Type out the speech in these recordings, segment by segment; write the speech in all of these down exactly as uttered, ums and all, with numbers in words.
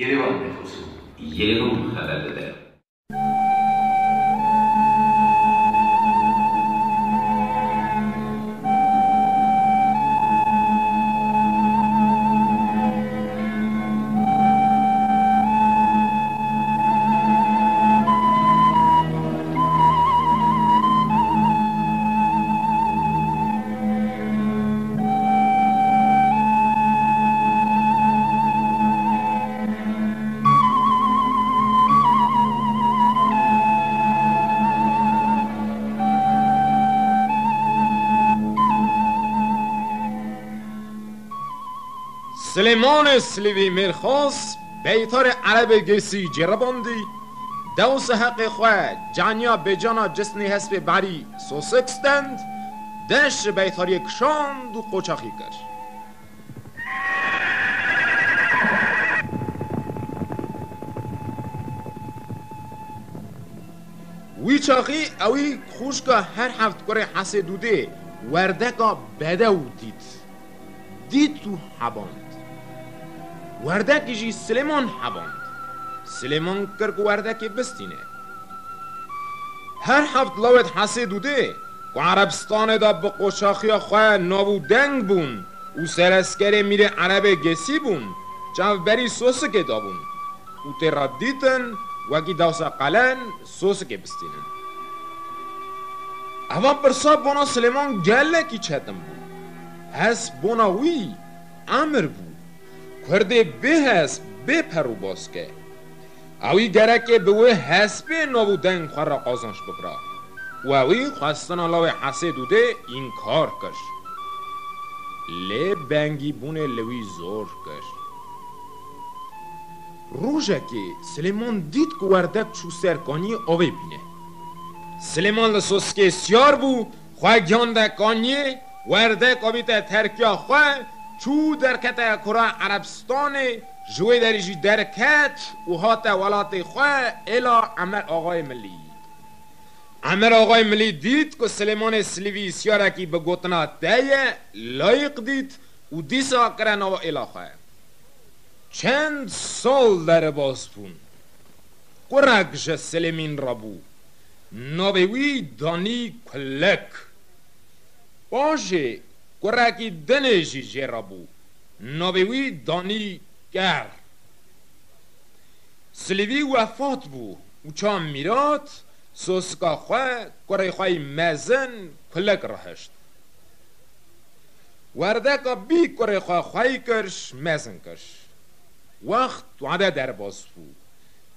Yerevan nefûsû. Yerevan xeber dide. Silêmanê Silîvî Mêrxas beytarê Erebê Gesî ceribandî, dewsa heqê xwe caniya bêcana cisnê hespê berî sosik stend, dest ji beytariyê kişand û qoçaxî kir. Wî çaxî ewî xûşka her heft kurê Hesê Dûdê werdeka bedew dît. Dît û heband. Werdekî jî Silêman heband. Silêman kir ku werdekê bistîne. Her heft lawêt Hesê Dûdê ku Erebistanê de bi qoçaxiya xwe nav û deng bûn û sereskerê mîrê Erebê Gesî bûn, çavberî sosikê dabûn û tê re dîtin wekî dewsa qelen sosikê bistînin. Eva pirsa bona Silêman gelekî çetin bû. Hesp bona wî emir bû. Kurdê bê hesp bê per û baske. Ewî gereke bi wê hespê nav û deng xwe re qazanç bikira. Û ewî xwestina lawê Hesê Dûdê înkar kir. Lê bengîbûnê li wî zor kir. Rojekê Silêman dît ku werdek çû ser kaniyê avê bîne. Silêman li sosikê siyar bû, xwe gihande kaniyê, werdek avîte terkiya xwe, çû derkete kura Erebistanê, ji wê derê jî derket û hate welatê xwe, êla Emer Axayê Milî. Emer Axayê Milî dît ku Silêmanê Silîvî siyarekî bi gotina te ye, layîq dît û dîsa kire nava êla xwe. Çend sal derbas bûn. Kurek ji Silêmîn re bû. Navê wî danî Kulek. Paşê kurekî dinê jî jê re bû. Navê wî danî Ker. Silîvî wefat bû û ça mîrat sosika xwe kurê xwe yî mezin Kulek re hişt. Werdeka bî kurê xwe xweyî kir, mezin kir. Wext wade derbas bû.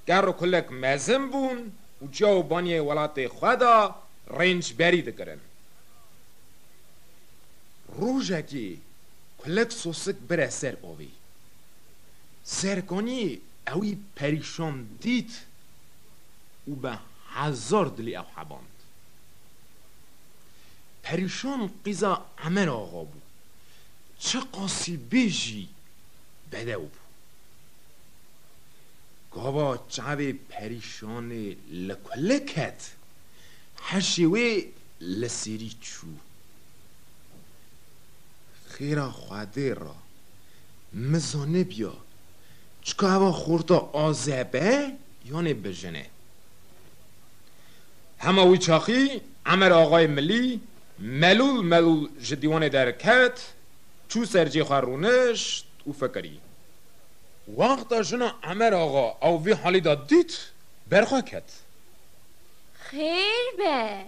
Ker û Kulek mezin bûn û çiya û baniyê welatê xwe de rêncberî dikirin. Rojekê Kulek sosik bire ser avê. Serkaniyê ewî perîşan dît û bi hezar dilî ew heband. Perîşan qîza Emer Axa bû. Çiqasî bê jî bedew bû. Gava çavê perîşanê li Kulek ket, hişê wê li sêrî çû. Xêra Xwedê re, min zanibiya, çika eva xorta azeb e, yanê bijin e. Hema wî çaxî Emer Axayê Milî melûl melûl ji dîwanê derket, çû ser cê xwe rûnişt û fikirî. Wexta jina Emer Axa ew vî halî de dît, berxwe ket. Xêr be,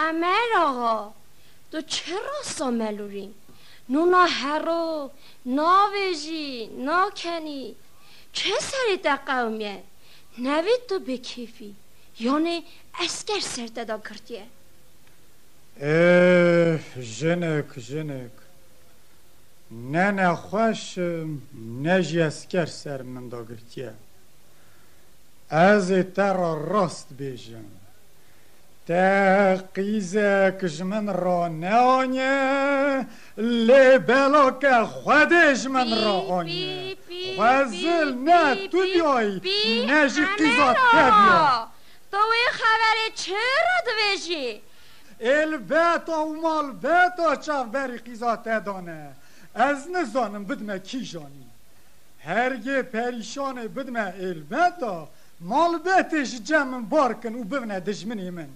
Emer Axa, tu çi rasta melûrî? Nûna hero navêjî, nakenî. Çi serê te qewimiye? Nevî tu bêkêfî, yanê esker ser te de girtiye? Êh, jinik, jinik. Ne nexweş im, ne jî esker ser min de girtiye. Ez ê te re rast bêjim. Te qîzek ji min re neaniye, lê belake Xwedê ji min re aniye. Xwezil ne tu biyayî, ne jî qîza te biya. Tu wê xeberê çi re dibêjî? Êlbeta û malbeta çavberî qîza te dane. Ez nizanim bidime kîjanî. Hergê perîşanê bidme êlbeta, malbetê ji cem min bar kin û bibine dijminê min.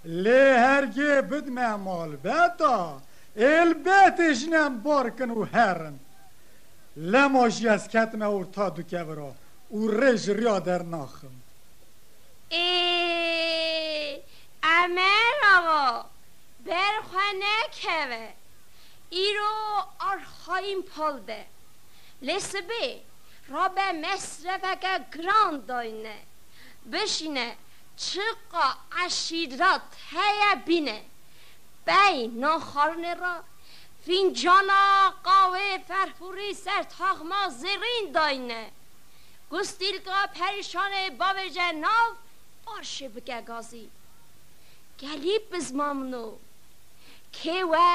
Lê hergê bidme malbeta, êlbetê ji nem bar kin û herin. Lema jî ez ketime orta du kevira û rê ji riya dernaxim. Ê, Emer axa, ber xwe nekeve. Îro arxayîn pal de. Lê sibê rabe mesrefeke giran dayne. Bişîne çiqa eşîrat heye bîne. Bey naxarinê re fîncana qawê ferhûrî ser taxma zêrîn dayne. Gustîlka perîşanê bavêje nav arşê bike gazî. Gelî bizmamno. Kê we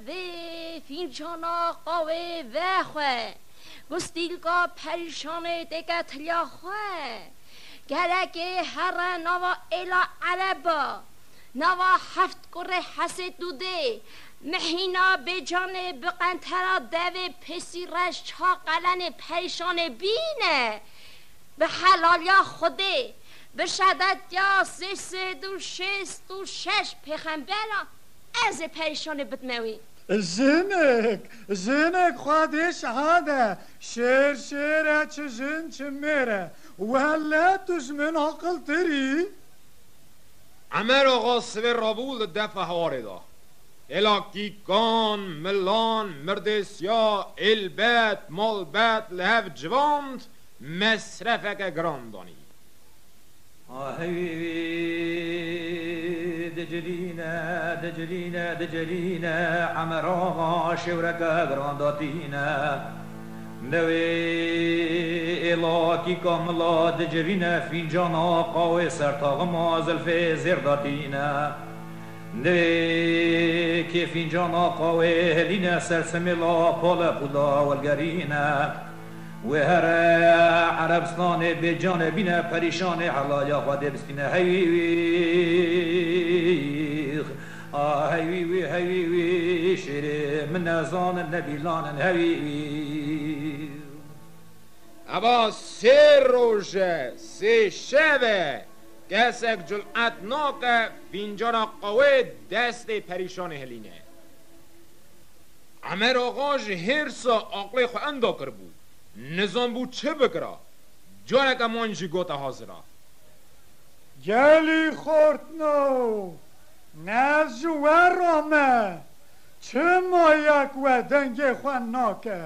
vê fîncana qawê vexwe. Gustîlka perîşanê têke tiliya xwe. Gerekê here nava êla ereba. Nava heft kurê hesê dûdê. Mihîna bêcanê bi qentera devê pêsî reş ça qelenê perîşanê bîne. Bi helaliya Xwedê, bi şehadetiya sê sed û şêst û şeş pêxembera, ez ê perîşanê bidme wî. Jinik, jinik Xwedê şehad e, şêr şêr e, çi jin çi mêr e, wele tu ji min aqiltir î. Emer Axa sivê rabû li defa hewarê da. Hêla kîkan, milan, mirdêsiya, êlbet, malbet li hev civand, mesrefeke giran danî. A hewî wî dicilîne, dicilîne, dicilîne, Emer Axa şêwreke giran datîne. Dewê êla kîka mila dicivîne, fîncana qawê ser taxima zilfê zêr datîne. Dewê kê fîncana qawê hilîne, ser simêla pale pûla welgerîne. Wê here Erebstanê bêcanê bîne, perîşanê helaya Xwedê bistîne. Hewî wî, a hewî wî, hewî wî, şêrê min nezanin, nebîlanin, hewî wî. Eva sê roj e, sê şev e, kesek cüret nake fîncana qawê destê perîşanê hilîne. Emer Axa ji hêrsa aqlê xwe enda kiribû. Nizanbû çi bikira. Careke man jî gote hazir a. Gelî xortno, ne ji we re me, çima yek we dengê xwe nake?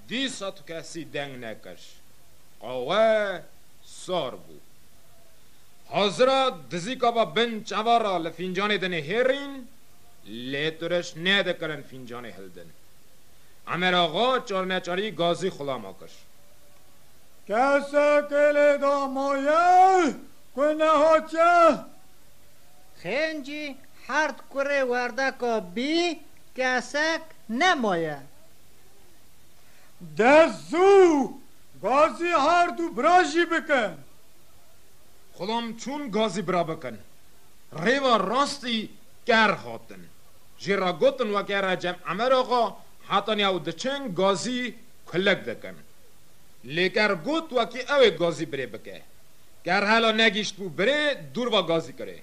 Dîsa tu kesî deng nekir. Qawe sar bû. Hazira dizîka va bin çava re li fîncanê dinê hêrîn, lê tu riş nedikirin fîncanê hildin. Emer Axa çar neçarî gazî xulama kir. Kesek ê lê da maye ku nehatiye? Xêncî herd kurê werdeka bî, kesek nemaye. De zû gazî herd û bira jî bikin. Xulam çûn gazî bira bikin. Rêva rastî ker hatin. Jê re gotin weke Recem Emer Axa, hetaniya ew diçin gazî kulek dikin. Lê ker got wekî ew ê gazî birê bike. Ker hela negihîştbû birê, dûr va gazî kirê.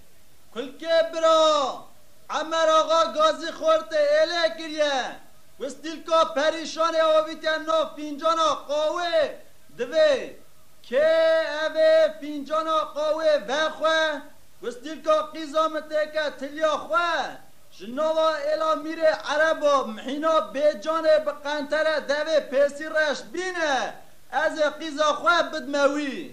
Kulkê bira, Emer Axa gazî xortê êlê kiriye. Wistîlka perîşanê avîtiye nav fîncana qawê. Divê kê evê fîncana qawê vexwe, wistîlka qîza min têke tiliya xwe. Ji nava êla mîrê ereba mihîna bêcanê bi qentere devê pêsî reş bîne, ez ê qîza xwe bidme wî.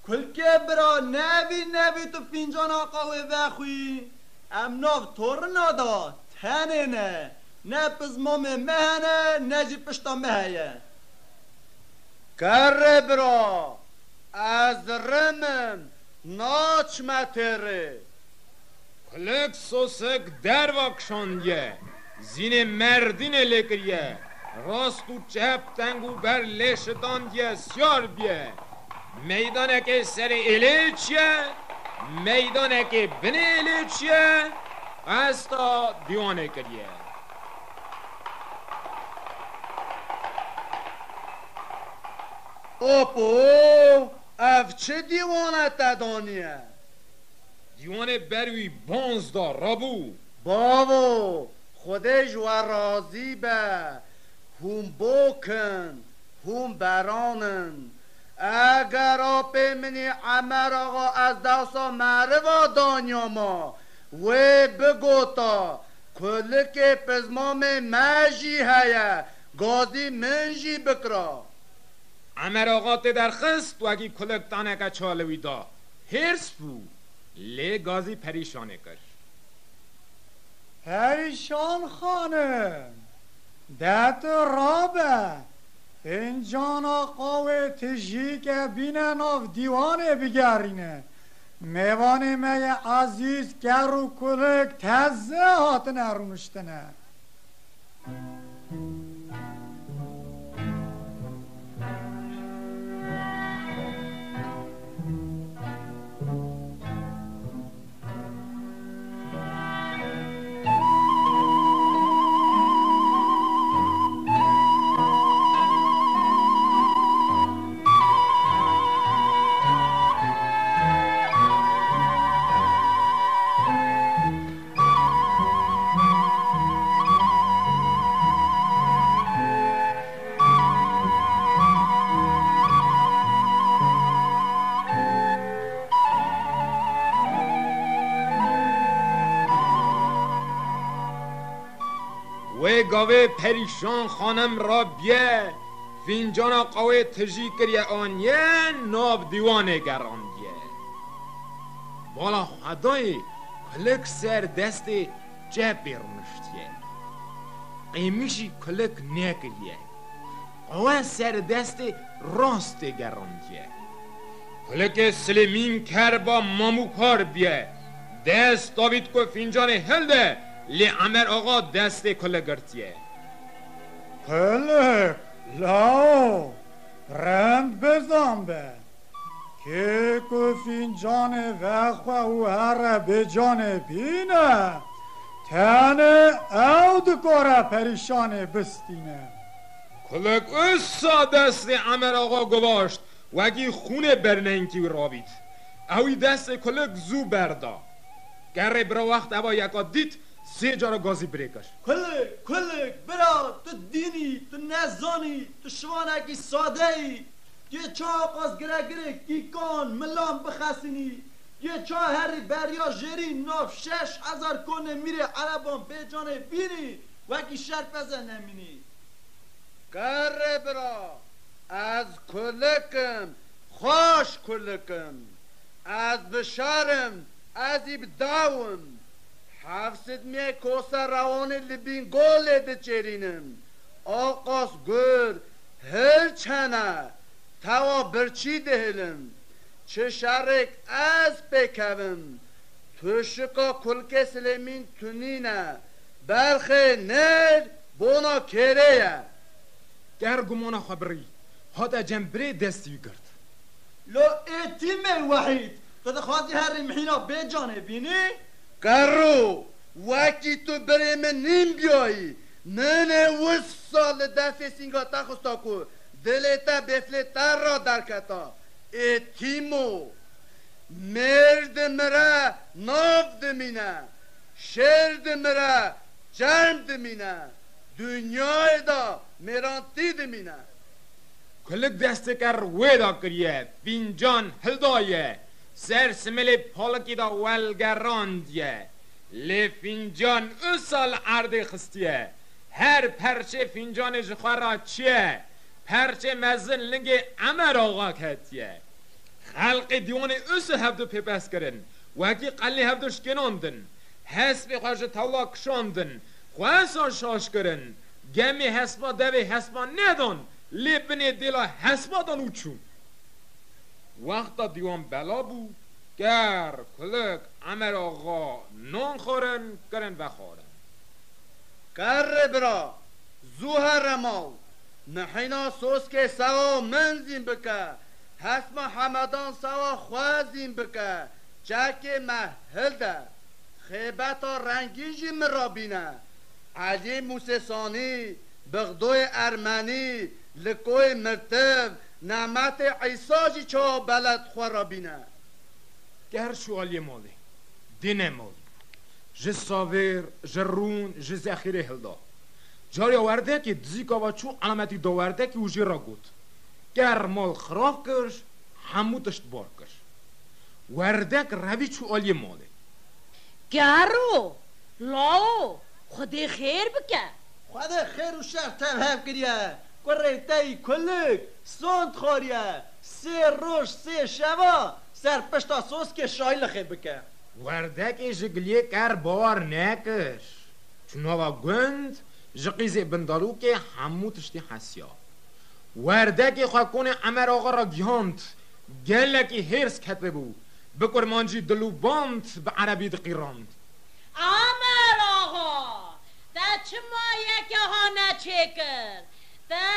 Kulkê bira, nevî nevî tu fîncana qawê vexwî. Em nav torina de tenê ne. Ne pizmamê me hene, ne jî pişta me heye. Kerê bira, ez rim im, naçime têrê. Kulik sosik derva kişandiye, zînê merdînê lê kiriye, rast û çep teng û ber lê şitandiye, siyar biye. Meydanekê serê êlê çiye, meydanekê binê êlê çiye, qesta dîwanê kiriye. Opo, ev çi dîwane te daniye? Dîwanê ber wî bonz da rabû. Bavo, Xwedê ji we razî be. Hûn bok in, hûn beran in. Eger apê min î Emer Axa ez dewsa meriva danyama, wê bigota, kulikê pizmamê me jî heye, gazî min jî bikira. Emer Axa tê derxist, wekî kulik taneke ça li wî da. Hêrs bû, lê gazî perîşanê kir. Perîşan xanim, de tu rabe, fincana qawê tijîke bîne nav dîwanê bigerîne. Mêvanê me yê ezîz ker û kulik teze hatine rûniştine. Wê gavê perîşan xanim rabiye, fîncana qawê tijî kiriye aniye, nav dîwanê gerandiye. Bala Xwedayê kulik ser destê çepê rûniştiye. Qêmîşî kulik nekiriye. Qawe ser destê rastê gerandiye. Kulikê Silêmîn kerba mamûkar biye. Dest davît ku fîncanê hilde, lê Emer Axa destê kulik girtiye. Kulik, lawo, rind bizan be. Kê ku fîncanê vexwe û here bêcanê bîne, tenê ew dikare perîşanê bistîne. Kulik usa destê Emer Axa guvaşt, wekî xûnê bernengkî wî rabît. Ewî destê kulik zû berda. Kerrê bira wext eva yeka dît, sê cara gazî birê kir. Kulik, kulik, bira, tu dînî, tu nezanî, tu şivanekî sade yî. Tu yê ça qas giregirê kîkan, milan bixesînî. Tu yê ça herî beriya jêrî nav şeş hezar konê mîrê ereban bêcanê bînî, wekî şerpeze nemînî. Kerrê bira, ez kulik im, xweş kulik im. Ez bi şer im, ez î bi dew im. Heft sedmiyê kosa rewanê li Bîngolê diçêrînim. Aqas gur, hirç hene, tewa birçî dihêlim. Çi şerêk ez pê kevim. Tûşika kulkê Silêmîn tunîne, berxê nêr bona kêrê ye. Ker gumana xwe birî, hate cem birê destî wî girt. Lo ê tîmê Wehîd, tu dixwazî herî mihîna bê canê bînî? Kerro, wekî tu birê min nîn biyayî, min ê wisa li defê sînga te xista ku dilê te bêflê te ra derketa. Ê tîmo, mêr dimire, nav dimîne, şêr dimire, çerm dimîne, dinyayê de mêrantî dimîne. Kulik destê ker wê de kiriye, fîncan hildaye, ser simêlê palikî de welgerandiye. Lê fîncan usa li erdê xistiye. Her perçê fîncanê ji xwe re çiye. Perçê mezin lingê Emer Axa ketiye. Xelkê dîwanê usa hevdu pêpes kirin. Wekî qelê hevdu şikênandin. Hespê xwe ji tewla kişandin. Xwe usa şaş kirin. Gemê hespa devê hespa nedan. Lê binê dêla hespa dan û çûn. Wexta dîwan bela bû, ker, kulik, Emer Axa nan xwarin, kirin vexwarin. Kerrê bira, zû here mal, mihîna soskê sewa min zîn bike, hesma Hemedan sewa xwe zîn bike, çekê me hilde, xêbeta rengîn jî min rabîne. Eliyê Mûsêsanî, Bixdoyê Ermenî, Likoyê Mirtiv, Nemetê Îsa jî çawa beled xwe re bîne? Ker çû aliyê malê. Dê nema wî. Ji savêr, ji rûn, ji zexîrê hilda. Cariya werdekê dizîka ve çû, elametî da werdekî û jê re got: Ker mal xirab kir, hemû tişt bar kir. Werdek revî çû aliyê malê. Kero, lawo, Xwedê xêr bike. Xwedê xêr û şer tev hev kiriye. Kurê te yî kulik, sond xwariye. Sê roj, sê şeva ser pişta soskê şayî lixê bike. Werdekê ji giliyê ker bawer nekir. Çû nava gund, ji qîzê bindalûkê hemû tiştî hesiya. Werdekê xwe konê Emer Axa re gihand, gelekî hêrs ketibû, bi kurmancî dilûband, bi erebî diqîrand. Emer Axa, te çima yeke ha neçêkir? Te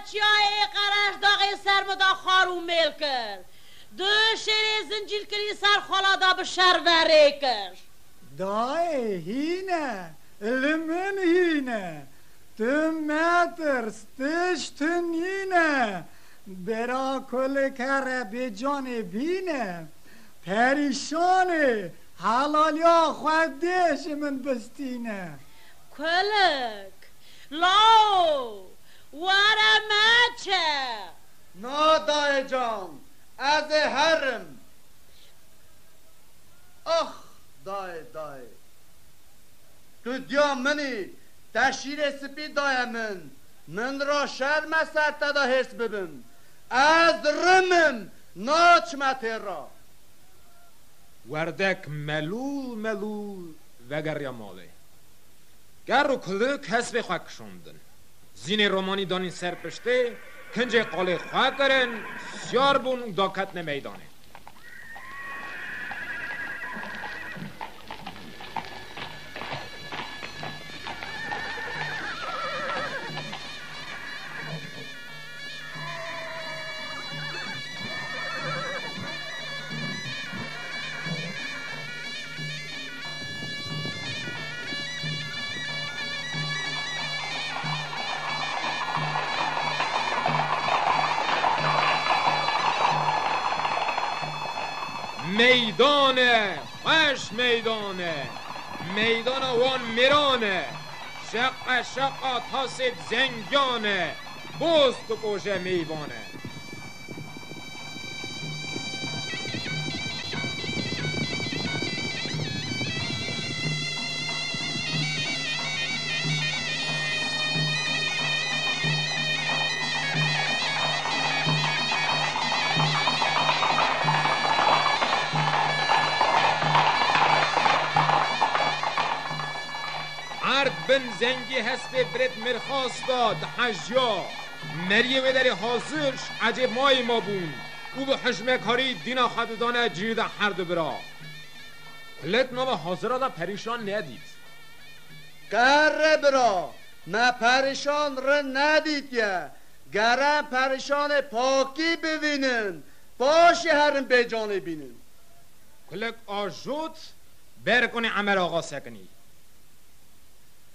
çiyayê Qereşdaxê ser min de xar û mêl kir. Du şêrê zincîrkirî ser xala de bi şer verê kir. Dayê hîne, li min hîne. Tu metirs, tişt tu nîne. Bira kulik here bê canê bîne. Perîşanê, helaliya Xwedê ji min bistîne. Kulik, law, were meçe. Na dayê can, ez ê herim. Ax, dayê, dayê. Tu diya min î, te şîrê spî daye min. Min ra şerm e ser te de hêrs bibim. Ez rim im, naçime têra. Werdek melûl melûl vegeriya malê. Ker û kulik hespê xwe kişandin. Zînê romanî danîn ser piştê, kincê qalê xwe kirin, siyar bûn û daketine meydanê. Meydan e, xweş meydan e. Meydana wan mêran e. Şeqe şeqa tasê zengiyan e. Boz dikoje meyvan e. Erd bin zengî hestê birêt Mêrxas da dihejiya. Meriyê wê derê hazir ji ecêb mayê ma bûn û bi hijmekarî dîna xwe didane cihê de her du bira. Kulik nava hazira de perîşan nedît. Kerre bira, me perîşan rind nedîtiye. Gere perîşanê pakî bivînin, paşê herin bê canê bînin. Kulik ajot, ber konê Emer Axa sekinî.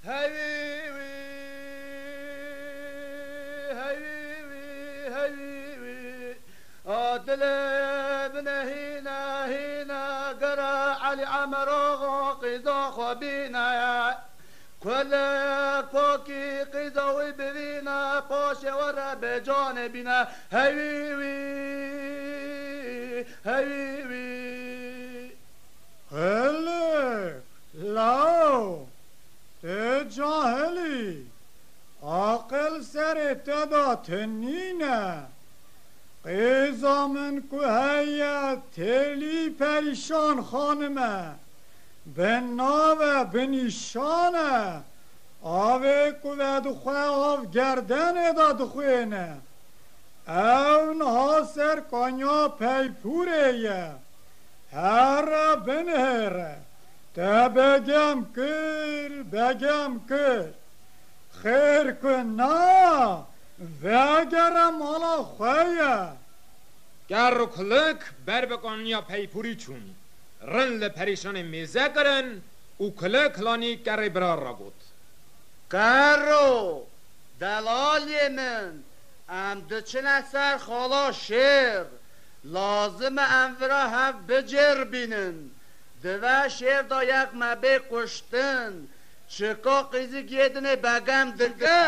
Hey wî wî, hey wî wî, hey wî wî. A dilê min e hîne, hîne, gere Elî Emer Axa qîza xwe bîne. Kulik pakî qîza wî bivîne, paşê were bê canê bîne. Hey wî wî, hey wî wî. Kulik, law, tu cahil î, aqil serê te de tinîne. Qêza min ku heye têlî perîşan xanim e, bi nav e, bi nîşan e, avê ku vedixwe av gerdenê de dixwêne. Ew niha ser kanya peypûrê ye. Here binihêre. Te begem kir, begem kir. Xêr ku na, vegere mala xwe ye. Ker û kulik ber bi kanya peypûrî çûn. Rind li perîşanê mêze kirin û kulik hilanî kerê bira re got. Kero, delalê min, Em diçine ser xala şêr. Lazim e em vira hev bicêrbînin. Dive şêr da yeq me bê kuştin. Çika qîzik yê dinê begem dike.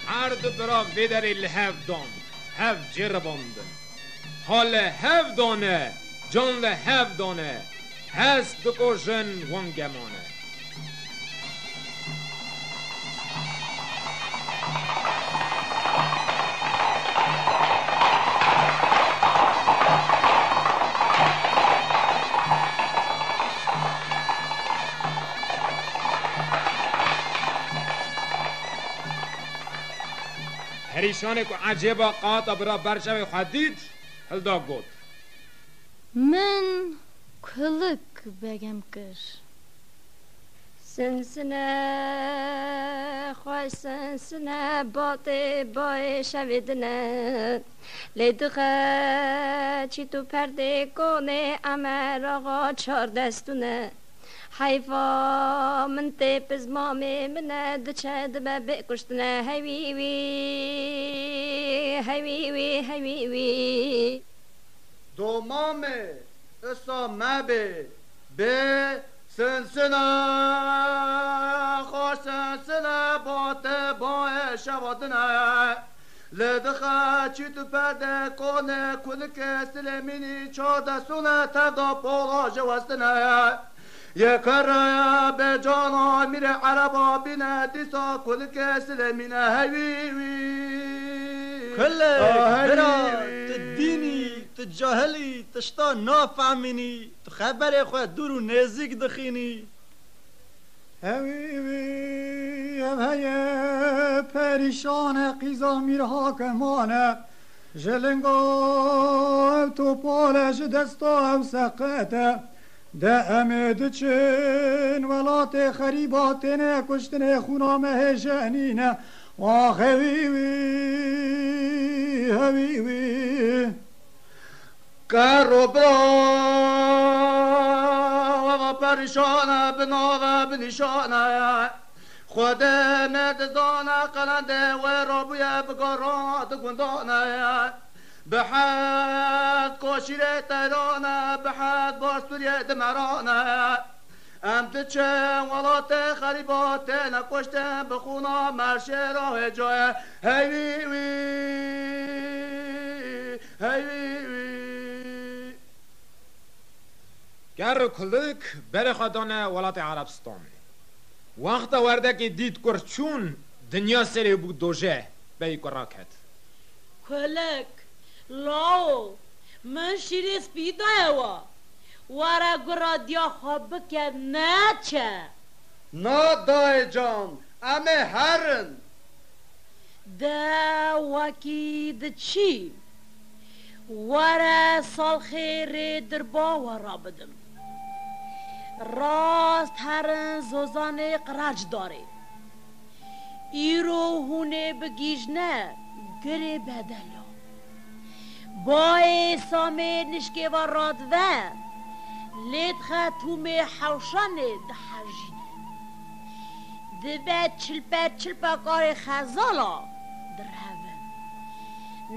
Her du bira vê derê li hev dan, hev cêribandin. Ha li hev dane, can li hev dane, hest biko jin wan gemane. Perîşanê ku ecêba qata bira ber çavê xwe dît, hilda got. Min kulik begem kir. Sinsine, xweş sinsine, batê bayê şevê dine. Lê dixe çît û perdê konê, emeraxa çar destûne. Heyfa min tê pizmamê min e, diçe dibe bê kuştine. Hewî wî, hewî wî, hewî wî. Domamê, isa mebê, bê sinsina, xwe sinsina, bate bayê şeva dine. Li dixe çît û perde konê, kulikê silêmînî çar destûne, tevda pola ji westine. Yê kerraya bê cana mîrê ereba bîne, dîsa kulikê silêmîne. Hewî wî. Kulê, ah, hewî bira, wî. Tu dînî, tu cahilî, tişta nafemînî, tu xeberê xwe dûr û nêzîk dixînî. Hewî wî, ev heye perîşan e, qîza mîr hakimane. Ji linga ew topal e, ji desta ew seqet e. De em ê diçin welatê xerîba, têne kuştinê xûna me hêje nîne. Ax hewî wî, hewî wî. Kero bira, eva perîşan e, bi nav e, bi nîşan e. Xwedê me dizane, qelendê wê rabûye, bi garan di gundan e. Bi hed koşîrê teyran e, bi hed bastûriyê di meran e. Em diçin welatê xerîba, têne kuştin bi xûna merşêra hêcayê. Heyvî wî, heyvî wî. Ker û kulik berê xwe dane welatê Erebstanê. Wexta werdekê dît kur çûn, dinya serê bû dojeh, beyî ku raket. Kulik, lawo, min şîrê spî daye wa. Were gura diya xwe bike, neçe. Na dayê can, em ê herin. De wekî diçî. Were salxêrê dirba we rabidim. Rast herin zozanê qirac darê. Îro hûn ê bigihîjne girê bedela. Bayê Samê nişkê ve radive, lê dixe tûmê hewşanê dihejîne. Dibe çilpe çilpe karê xezala direvin.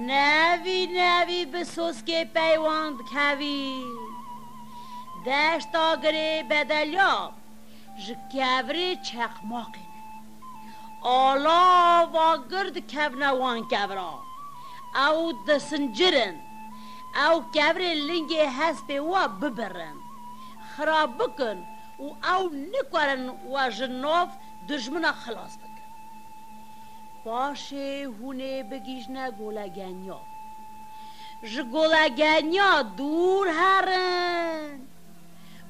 Nevî nevî bi soskê peywan dikevî. Deşta girê bedela ji kevirê çeqmaqê ne. Alava gir dikevne wan kevira. Ew disincirin. Ew kevirê lingê hespê we bibirin. Xira bikin û ew nikarin we ji nav dijmina xilas bikin. Paşê hûn ê bigihîjne golegeniya. Ji golegeniya dûr herin,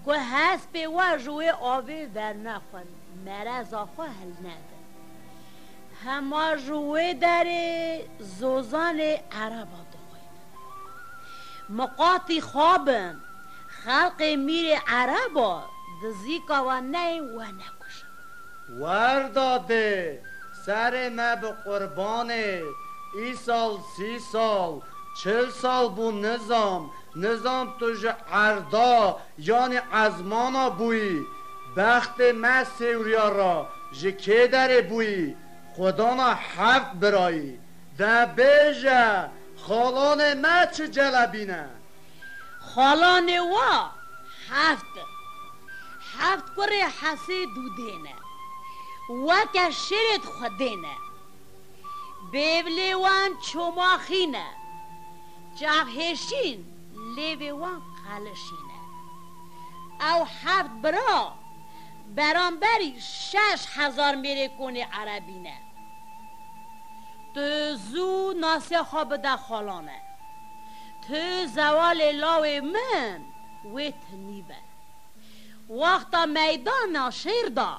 ku hespê we ji wê avê vernexwin. mereza xwe hilnedin. Hema ji wê derê zozanê ereba dixwînin. Miqatî xwe bin, xelqê mîrê ereba dizîka we neyên we nekujin. Werda dê, serê me bi qurbanê, îsal sî sal, çil sal bû nizam, nizam tu ji erda, yanî ezmana bûyî, bextê me sêwriya ra, ji kê derê bûyî, xwedana heft birayî, de bêje, xalanê me çi celebîne? Xalanê wa heft in. Heft kurê Hesê Dûdê ne. Weke şêrê di Xwedê ne. Bêvlê wan çomaxî ne. Çavhêşîn lêvê wan qelişî ne. Ew heft bira beramberî şeş hezar mêrê konê erebî ne. Tu zû nasê xwe bide xalane. Tu zewalê lawê min wê tinî be. Wexta meydana şêr da,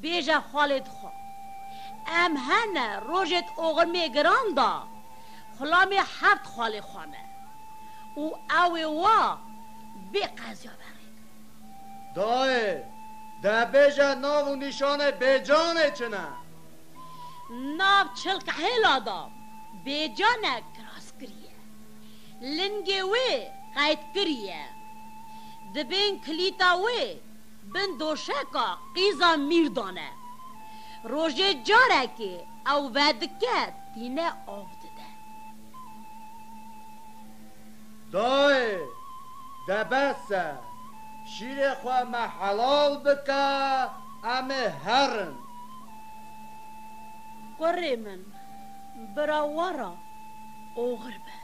bêje xalê di xwe. Em hene rojêt oxirmê giran da, xulamê heft xalê xwe ne. Û ew ê wa bê qeziya berê. Dayê, de bêje nav û nîşanê Bêcanê çi ne? Nav çil kehêla da Bêcane kiras kiriye. Lingê wê qeyd kiriye. Dibên kilîta wê bin doşeka qîza mîr dane. Rojê carekê ew vedike tîne av dide. Dayê, de bes e. Şîrê xwe me helal bike, em ê herin. Kurê min, bira we ra oxir be.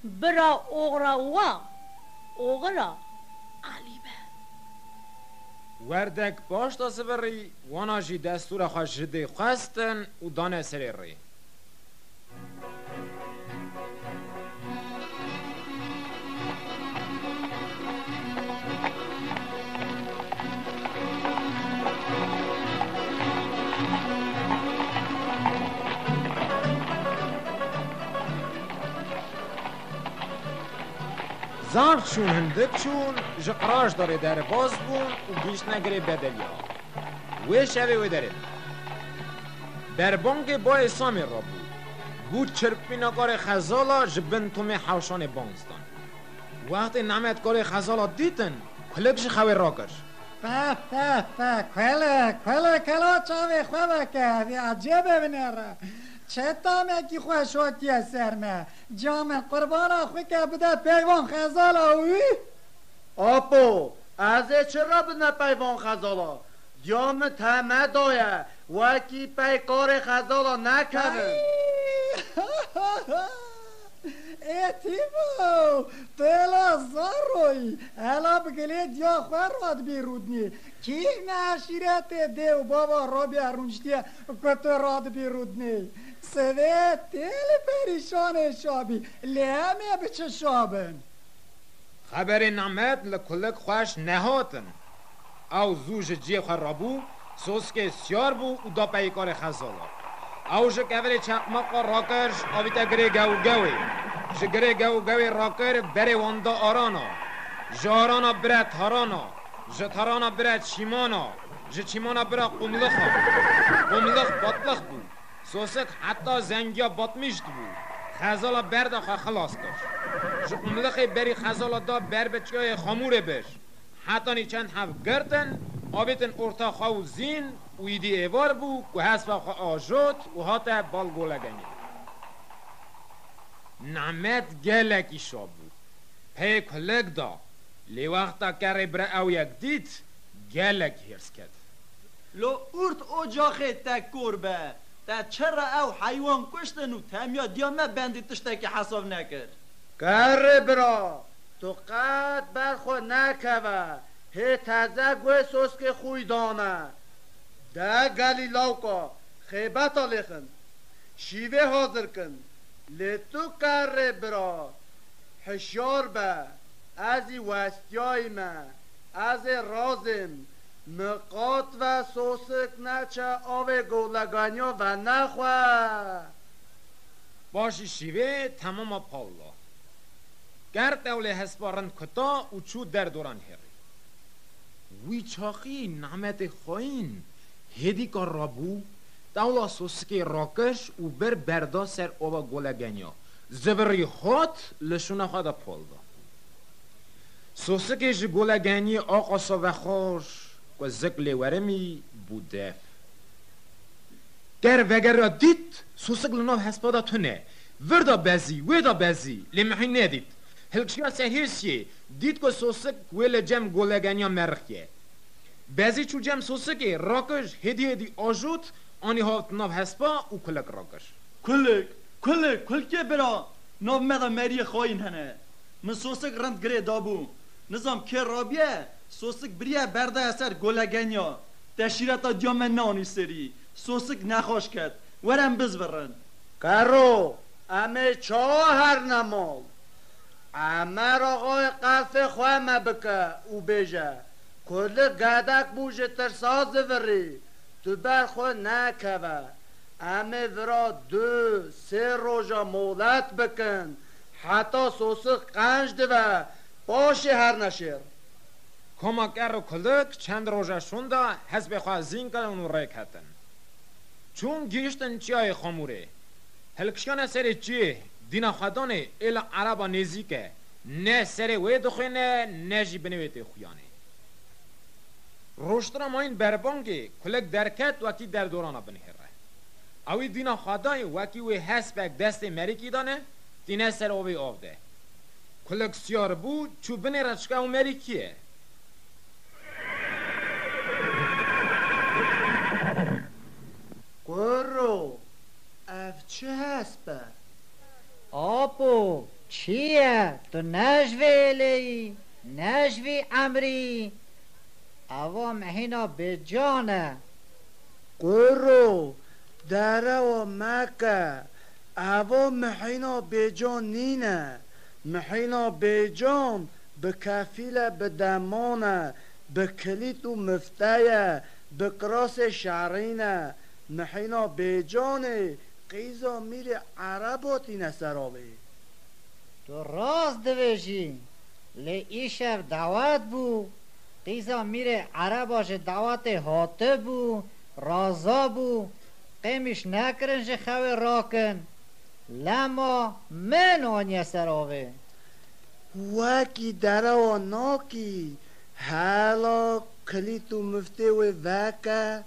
Bira oxira we, oxira Elî be. Werdek paşta zivirî, wana jî destûra xwe ji dê xwestin û dane serê rê. Zanx çûn hindik çûn, ji qiraj derê derbas bûn û gihîştine girê Bedeliya. Wê şevê wê derê. Berbangê bayê Samê rabû. Bû çirpîna karê Xezala ji bin tomê hewşanê bang zdan. Wextê Nemet karê Xezala dîtin, kulik ji xewê rakir. Fe, fe, fe, kulik, kulik, hela çavê xwe veke, vê ecêbe binêre. Çi tamekî xweş hatiye ser me. Ca min qurbana xwe ke bide peyvan Xezala wî. Apo, ez ê çi re bidime peyvan Xezala? Diya min teme daye, wekî peykarê Xezala nekevin. Ê Tîmo, tu hela zaroyî, hela bi gilê diya xwe radibî rûdinê. Kî ne eşîretê dê û bava Robiya rûniştiye ku tu radibî rûdinê? Sivê tê li perîşanê şabî, lê em ê bi çi şabin? Xeberê Nemet li kulik xweş nehatin. Ew zû ji cihê xwe rabû, soskê siyar bû û da peykarê Xezala. Ew ji kevirê çeqmaqa rakir, avîte girê Gewgewê. Ji girê Gewgewê rakir, berê wan da Arana. Ji Arana bire Tarana. Ji Tarana bire Çîmana. Ji Çîmana bire Qumlixa. Qumlix batlix bû. Sosik heta zengiya batmîş dibû. Xezala berda xwe xilas kir. Ji Qumlixê berî Xezala da ber bi çiyayê Xamûrê bir. Hetanî çend hev girtin, avêtin orta xwe û zîn û îdî êvar bû ku hespa xwe ajot û hate bal Golegengê. Nemet gelekî şa bû. Peyê kulik da, lê wexta kerê bira ew yek dît, gelek hêrs ket. Lo urt ocaxê te kor be, te çi re ew heywan kuştin û temiya diya me bendî tiştekî hesab nekir? Kerê bira, tu qet ber xwe nekeve, hê teze guhê soskê xwî dane. De gelî lawka, xêbeta lêxin. Şîvê hazir kin. Lê tu kerê bira, hişyar be, ez î westiyayî me, ez ê razêm, Miqat ve Sosik neçe avê goleganya venexwe. Paşî şîvê temama pal da. Ker tewlê hespa rind kuta û çû derdoran hêrî. Wî çaxî Nemetê xayîn hêdîka rabû, tewla Sosikê rakir û bir berda ser ava golegenya. Zivirî hat li şûna xwe de pal da. Sosikê ji golegeniyê aqasa vexwar ku zik lê werimî bû dev. Ker vegeriya dît, Sosik li nav hespa de tune. Vir da bezî, wê da bezî, lê mihî nedît. Hilkişiya ser hêsiyê, dît ku Sosik wê li cem golegeniya merixiye. Bezî çû cem Sosikê, rakir, hêdî hêdî ajot, anî hat nav hespa û kulik rakir. Kulik, kulik, kulikê bira, nav me de meriyê xayîn hene. Min Sosik rind girê dabû. Nizam kê rabiye, Sosik biriye berdaye ser golegenya. Teşîreta diya me neanî serî. Sosik nexweş ket. Were em bizvirin. Kero, em ê çawa herine mal? Emer axayê qelfê xwe me bike û bêje, Kulik gedek bû ji tirsa zivirî, tu ber xwe nekeve. Em ê vira du, sê roja molet bikin, heta Sosik qenc dive, paşê herne şêr. Koma Ker û Kulik çend roja şûnda hespê xwe zîn kirin û rêketin. Çûn gihiştin çiyayê Xamûrê. Hilkişiyane serê çiyê, dîna xwedanê ê li Ereba nêzîk e, ne serê wê dixwêne, ne jî binê wê tê xuyanê. Roştina mayîn berbangê, Kulik derket wekî derdorana binihêre. Ewî dîna xwedayê wekî wê hespek destê merikî dane, tîne ser avê av de. Kulik siyar bû, çû binê re çika ew merikî ye. Kuro, ev çi hesp e? Apo, çi ye? Tu ne ji vê êlê yî, ne ji vî emrî yî. Eva mihîna bêcan e. Kuro, derewa meke. Eva mihîna bêcan nîne. Mihîna bêcan bi kefîl e, bi deman e, bi kilît û mifte ye, bi kirasê şerîn e. Mihîna bêcanê qîza mîrê Ereba tîne ser avê. Tu rast dibêjî, lê îşev dawet bû. Qîza mîrê Ereba ji dawetê hatibû, raza bû, qêmîş nekirin ji xewê rakin. Lema min aniye ser avê. Wekî derewa nakî, hela kilît û miftê wê veke,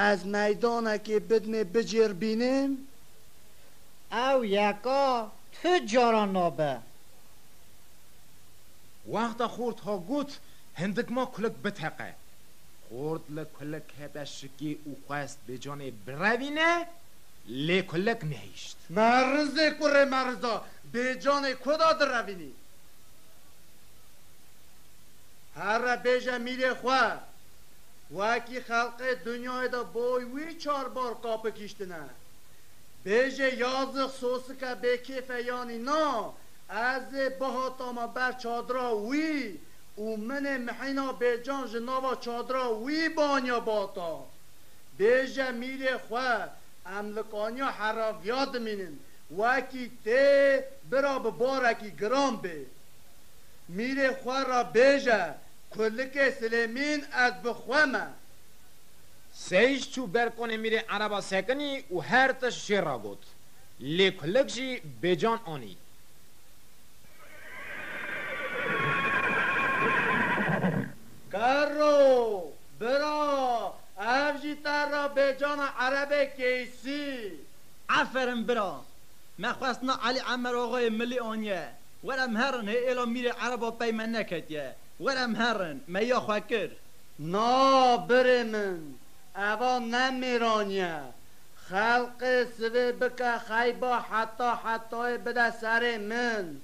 ez meydanekê bidimê bicêr bînim? Ew yeka tu caran nabe. Wexta xort ha got, hindik ma Kulik biteqe. Xort li Kulik kete şikê û xwest bêcanê birevîne, lê Kulik nehişt. Merizê kurê meriza, bêcanê ku da direvînî? Here bêje mîrê xwe, wekî xelqê dinyayê de boy wî çar bar kapikîştine. Bêje yazix sosike bêkêf e yanî na, ez ê bihatama ber çadira wî û min ê mihîna bêcan ji nava çadira wî baniya bata. Bêje mîrê xwe, em li kaniya heraviya dimînin, wekî tê bira bi barekî giran bê. Mîrê xwe re bêje, Kulikê Silêmîn ez bi xwe me. Seyîş çû ber konê mîrê Ereba sekinî û her tişt jê re got. Lê Kulik jî bêcan anî. Kero, bira, ev jî te re bêcana Erebê Keysî. Aferin bira. Me xwestina Elî Emer Axayê Milî aniye. Were em herin, hê êla mîrê Ereba pey me neketiye. Were em herin, me ya xwe kir. Na, birê min, eva ne mêran ye. Xelqê sivê bike xeyba heta hetayê bide serê min.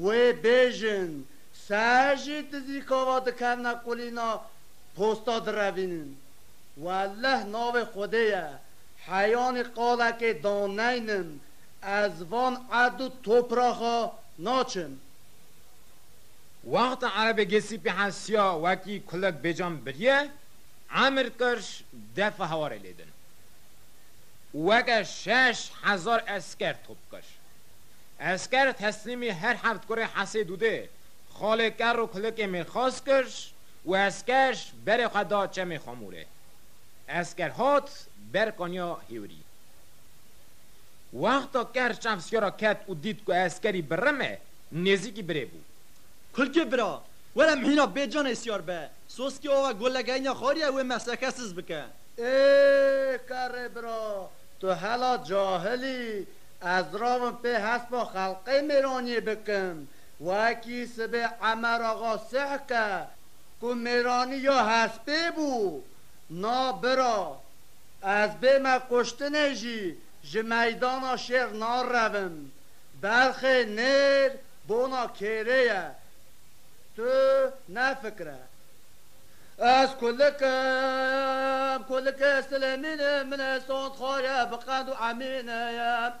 Wê bêjin, ser jî dizîkava dikevne qulîna posta direvînin. Welleh navê Xwedê ye, heyanî qalekê daneynim, ez van erd û topraxa naçim. Wexta Erebê Gesîpî hesiya wekî Kulik bêcan biriye, Emir kir, defa hewarê lê din. Weke şeş hezar esker top kir. Esker teslîmî her heft kurê Hesê Dûdê, xalê Ker û Kulikê mêrxas kir û esker berê xwe da Çemê Xamûrê. Esker hat ber kaniya Hêwirî. Wexta Ker çav siyara ket û dît ku eskerî bi rim e, nêzîkî birê bû. Kulkê bira, were em hîna bêcanê siyar be. Soskê ava golegeyniya xwarî ye wê meslekesiz bike. Ê kerê bira, tu hela cahil î, ez ravim pê hespa xelqê mêraniyê bikim. Wekî sibê Emer Axa sih ke, ku mêranî ya hespê bû. Na bira, ez bême kuştinê jî ji meydana şêr narevim. Belxê nêr bona kêrê ye. Tu nefikire. Ez kulik im, kulikê Silêmîn im, min ê sond xwarê bi qend û emîn ye.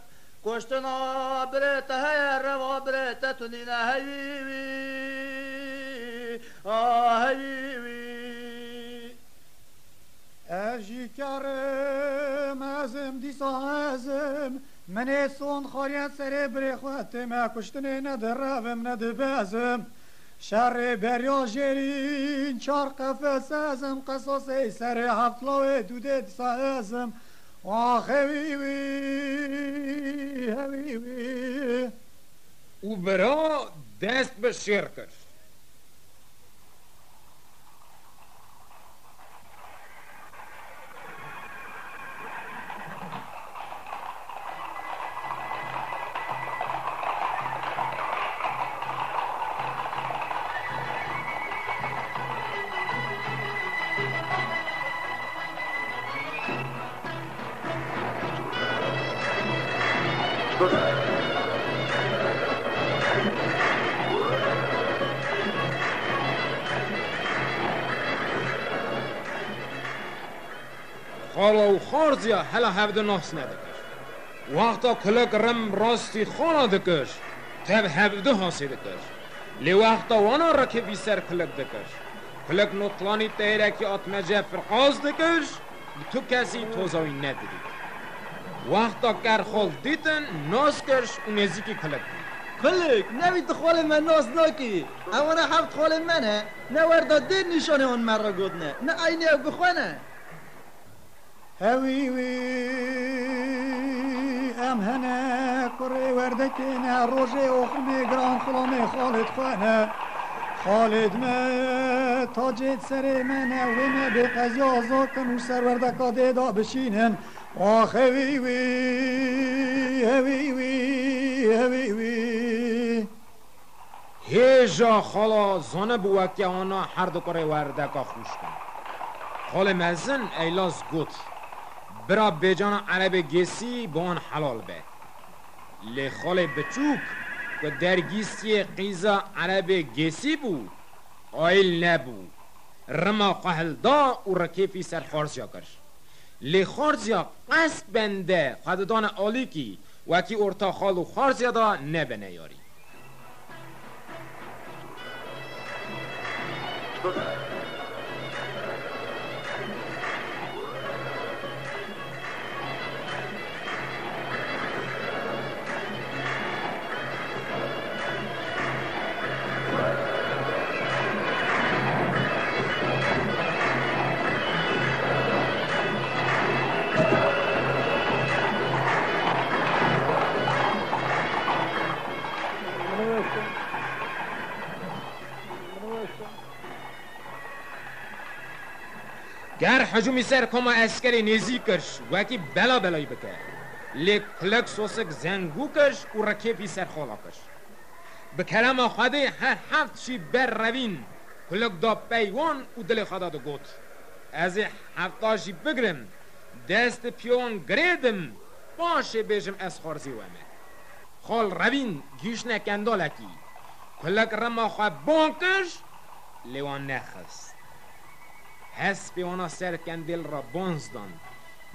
Kuştina birê te heye, reva birê te tunîne, heyî wî, a heyî wî. Ez jî ker im, ez im, dîsa ez im. Min ê sond xwariyên serê birê xwe tême kuştinê, ne direvim, ne dibezim. Şerê beriya jêrîn çar qefes ez im, qesasê serê heft lawê Dûdê dîsa ez im. Ax hewî wî, hewî wî. Û bira dest bi şêr kir. Xala û xarziya hela hevdi nas nedikir. Wexta kulek rim rastî xala dikir, tev hevdi hasê dikir. Lê wexta wana rekê vî ser kulek dikir. Kulek notlanî teyrekî atmece firqas dikir, bi tu kesî toza wî nedidît. Wexta ker xal dîtin, nas kir û nêzîkî kulek bû. Kulek, newî tu xalê me nas nakî. Ewana heft xalê me ne. Ne werda dêr nîşanê wan me re gotine, ne eynê ew bi xwe ne. Hewî wî, em hene kurê werdekê ne, rojê oxirmê giran xulamê Xalid xwe ne. Xalid me, tacê serê me ne, wê me bê qeziya zakin û ser werdeka dê da bişînin. Ax hewî wî, hewî wî, hewî wî. Hêja xala zanibû weke wana her du kurê werdeka xwişk in. Xalê mezin Eylaz got, bira bêcana Erebê Gêsî bi wan helal be. Lê xalê biçûk ku dergîstiyê qîza Erebê Gêsî bû, qayîl nebû. Rima xwe hilda û rikêfî ser xarziya kir. Lê xarziya qest bende xwe didane alîkî, wekî orta xal û xarziya da nebene yarî. Ker hicûmî ser koma eskerê nêzî kir, wekî bela belayî bike. Lê kulek sosik zengû kir û rikêfî ser xala kir. Bi kerema Xwedê her heft jî ber revîn, kulek da pey wan û dilê xwe da digot, ez ê hefta jî bigrim, dest piya wan girêdim, paşê bêjim ez xarzî we me. Xal revîn gihîştine kendalekî. Kulek rima xwe ban kir, lê wan nexist. Hespê wana ser kendêl re banz dan,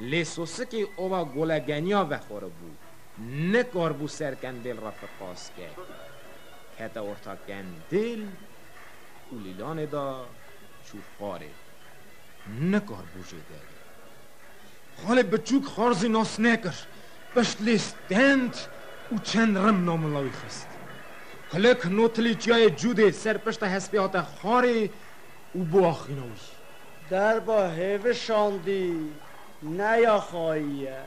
lê sosikê ova golegeniya vexwaribû, nikaribû ser kendêl re firqas ke. Kete orta kendêl û lîlanê da çû xwarê. nekaribû jê derê. Xalê biçûk xarzî nas nekir, pişt lê stend û çend rim namila wî xist. Kulik notilî çiyayê Cûdê ser pişta hespê hate xwarê û bû axîna wî. Derba hêvişandî ne ya xayî ye.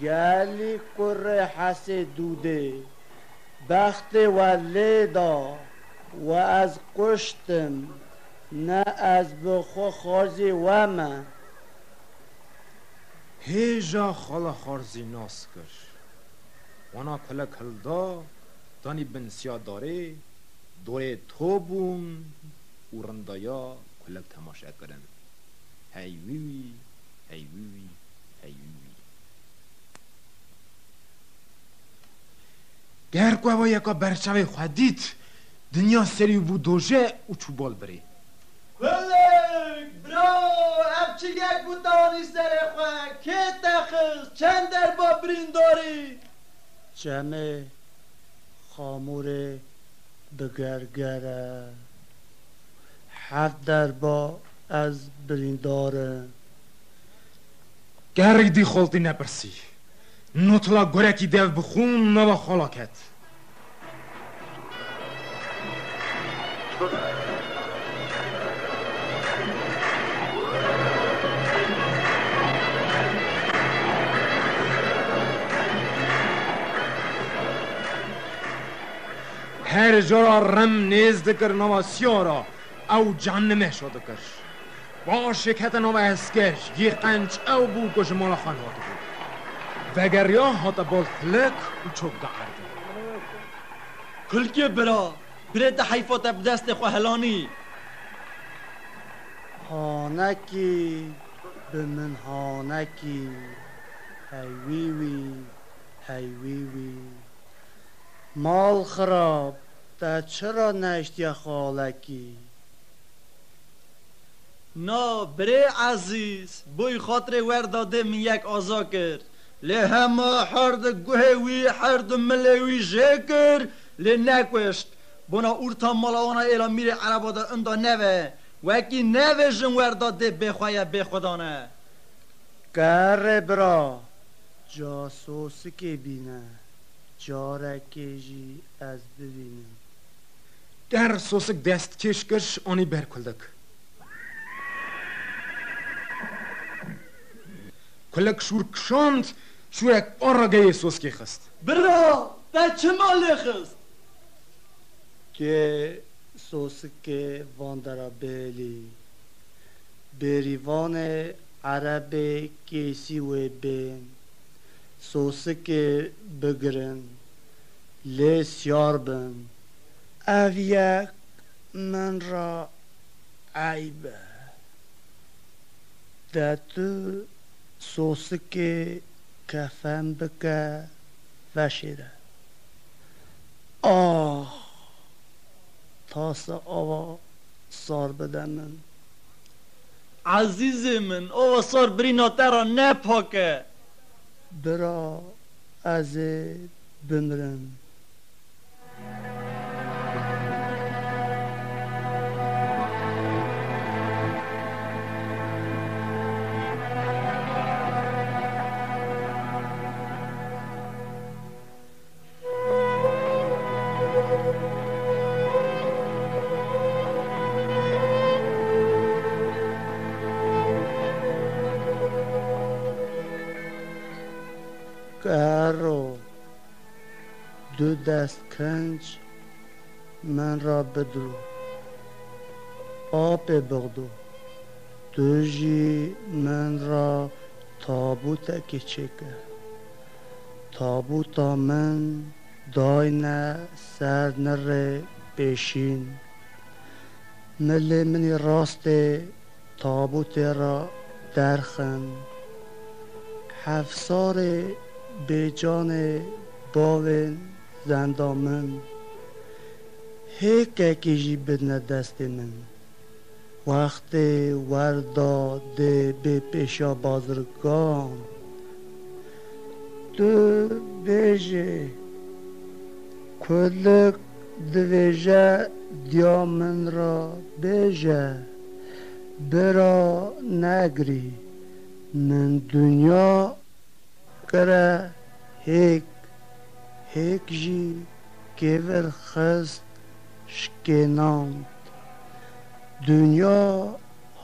Gelî kurê Hesê Dûdê, bextê we lê da, we ez kuştim, ne ez bi xwe xarzî we me. Hêja xala xarzî nas kir. Wana kulik hilda, danî bin siya darê, dorê to bûn û rindaya kulik temaşe kirin. Hey wî wî, hey wî wî, hey wî wî. Ger ku ewa yeka berçavê xwe dît, dinya serî bû doje û çû bal birê. Kulik, bira, ev çi yek bû te anî serê xwe? Kê te xist? Çend derba birîndarî? Çemê Xamûrê bi gerger e. Heft derba ez birîndar im. Gerî dî xoltî nepirsî. Notila gurekî dev bixûn nava xala ket. Her cara rem nêz dikir nava siyara, ew cehennimê şo dikir. Paşê kete nava esker, yê qenc ew bû ku ji mala xwe hatibû. Vegeriya hate bal Kulik û çok da erdî. Kulkê bira, birê te heyfa te bi destê xwe helanî. Hanekî bi min hanekî, hey wî wî, hey wî wî. Mal xirab, te çira neştiye xalekî? Na, birê ezîz, boy xatirê werda dê min yek aza kir. Lê hema her di guhê wî, her di milê wî jê kir, lê nekuşt. Bona orta mala wana êla mîrê ereba de inda neve. Wekî nevêjin werda dê bêxwe ye, bêxwedan e. Kerê bira, ca sosikê bîne, carekê jî ez bibînim. Ger sosik dest kêş kir, anî ber Kulik. Kulik şûr kişand, şûrek par re geyê soskê xist. Bira, te çima lê xist? Kê sosikê van dera bêlî. Bêrîvanê erebê kêsî wê bên. Sosikê bigirin. Lê siyar bin. Ev yek min re eyb e. De tu sosikê kefen bike, veşêre. Ax! Tasa ava sar bide min. Ezîzê min, ava sar birîna te re ne pak e. Bira, ez ê bimirim. Kero, du dest kinc min re bidro. Apê bixdo. Tu jî min re tabûtekê çêke. Tabûta min dayne ser nirê pêşîn. Milê min î rastê tabûtê re derxin. Hefsarê bêcanê bavên zenda min. Hêkekê jî bidine destê min. Wextê werda dê bê pêşiya bazirgan. Tu bêjê, Kulik divêje diya min re bêje. Bira negirî, min dinya kire hêk, hêk jî kêvir xist, şikênand. Dinya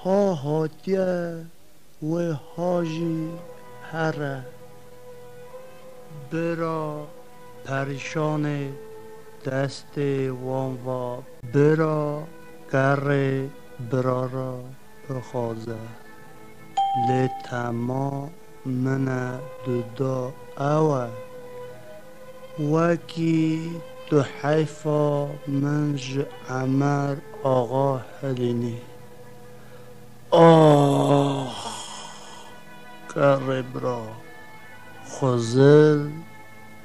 ha hatiye, wê ha jî here. Bira perîşanê destê wan va, bira kerê bira re bixwaze. Lê tema min e duda ew e. Wekî tu heyfa min ji Emer Axa hilînî. Ax! Kerê bira, xwezil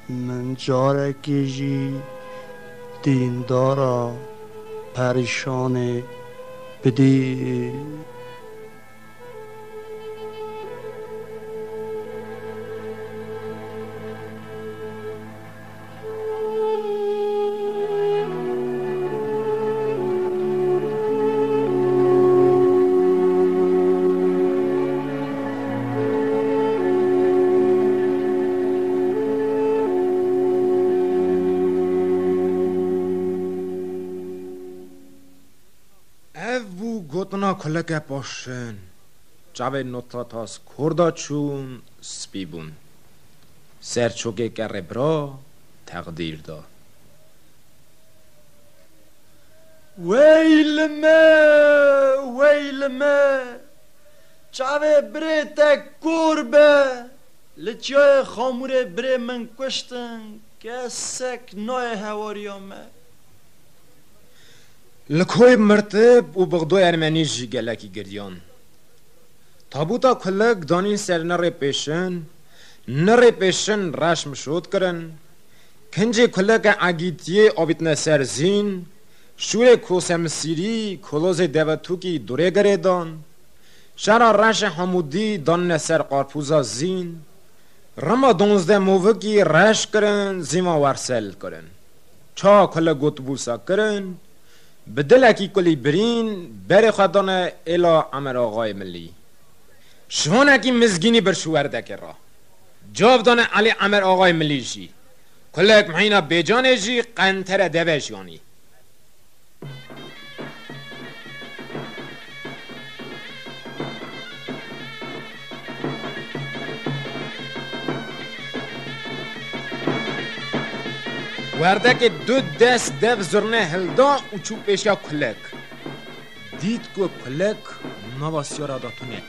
min carekê jî dîndara perîşanê bidî. Ev bû gotina kuleke paşin. Çavê Notatas kor da çûn, spî bûn. Ser çokê kerê bira teqdîr da. Wey li me, wey li me! Çavê birê te kor be! Li çiyayê Xamûrê birê min kuştin, kesek nayê hewariya me. Li koyê Mirtib û Bixdoyê Ermenî jî gelekî giriyan. Tabûta kulik danîn ser nirê pêşin, nirê pêşin reş mişot kirin, kincê kulike egîtiyê avîtine ser zîn, şûrê kosemisîrî kolozê devetûkî durê girê dan, şera reşê hemûdî danine ser qarpûza zîn, rima donzdeh movikî reş kirin, zîma wersel kirin. Çawa kulik gotibûsa kirin, bi dilekî kulî birîn berê xwe dane êla Emer Axayê Milî. Şivanekî mizgînî bir şû werdekê re. Cav dane Elî Emer Axayê Milî jî. Kulek mehîna bêcanê jî qentere deve jiyanî. Werdekê du dest dev zurne hilda û çû pêşiya kulek. Dît ku kulek nava siyara da tune.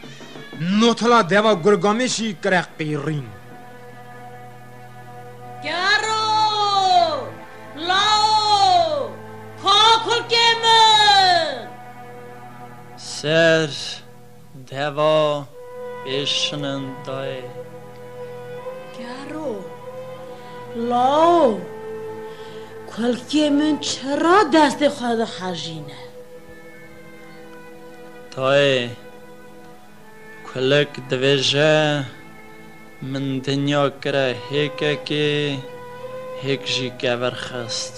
Notila deva Gurgamêşî kire qîrîn. Gero! Lao! Ka kulkê min! Ser deva pêşinin dayê. Gero! Lao! Kulkê min çira destê xwe dihejîne? Dayê, kulek divêje, min dinya kire hêkekê, hêk jî kevir xist.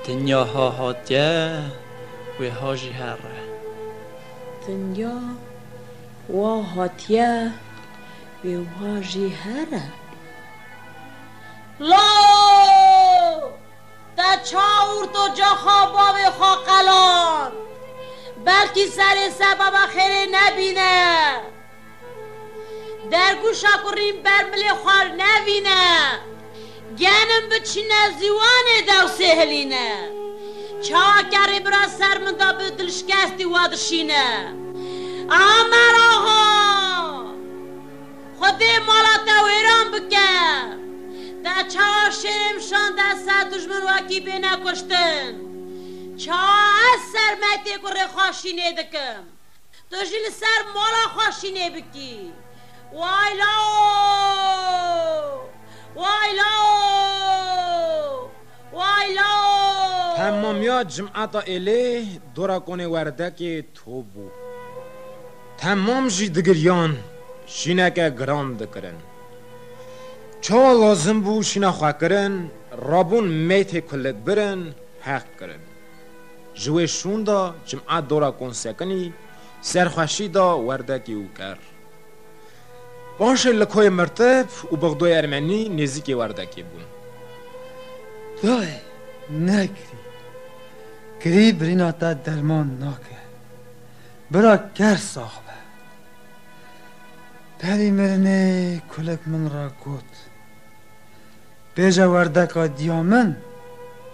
Dinya ha hatiye, wê ha jî here. Dinya wa hatiye, wê wa jî here. Lo! Te çawa ortoca xwe bavê xwe qeland? Belkî serê sebeba xêrê nebîne. Dergûşa kurîn bermilê xwar nevîne. Genim biçine zîwanê dewsê hilîne. Çawa kerê bira ser min de bi dilşikestî wa dişîne. Amer axa! Xwedê mala te wêran bike. Te çawa şêrê min şande ser dijmin wekî bêne kuştin? Çawa ez ser metê kurê xwe şînê dikim? Tu jî li ser mala xwe şînê bikî. Way lao! Way lao! Way lao! Temamiya cimeta êlê dora konê werdekê top bû. Temam jî digiriyan, şîneke giran dikirin. Çawa lazim bû şîna xwe kirin, rabûn mêtê kulik birin, heq kirin. Ji wê şûnda cim'et dora kon sekinî, Serxweşî da werdekî û ker. Paşê li koyê Mirtib û Bixdoyê Ermenî nêzîkê werdekê bûn. Dayê, ne kirî. Kirî birîna te derman nake. Bira ker sax be. Perî mirinê kulik min re got. Bêje werdeka diya min,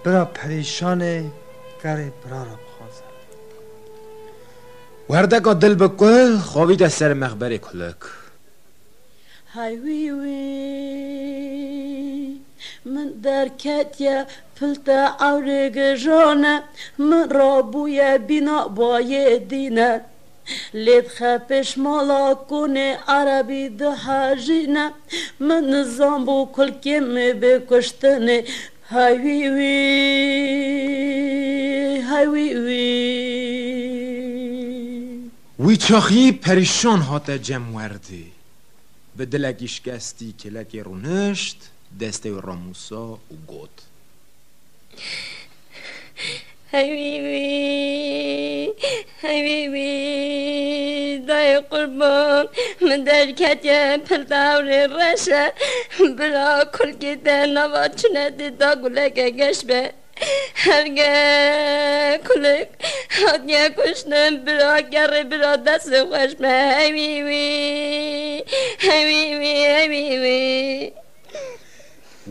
bira perîşanê kerê bira re bixwaze. Werdeka dil bi kul xwavîte ser mexberê kulik. Hay wî wî, min derketiye pilte ewrê gijane, min rabûye bîna bayê dîne. Lê dixe pêşmala konê erebî dihejîne, min nizam bû kulkê min bê kuştinê. Hay wî wî, hay wî wî. Wî çaxî perîşan hate cem werdê. Bi dilekî şikestî kêlekê rûnişt, destê wî ramûsa û got. Hey wî wî, hey wî wî, dayê qurban, min derketiye pil tewrê reşe, bira kulkê te nava çinetê da guleke geş be. Herge kulik hatiye kuştin, bira kerê bira destê xweş be. Hey wî wî, hey wî wî, hey wî wî.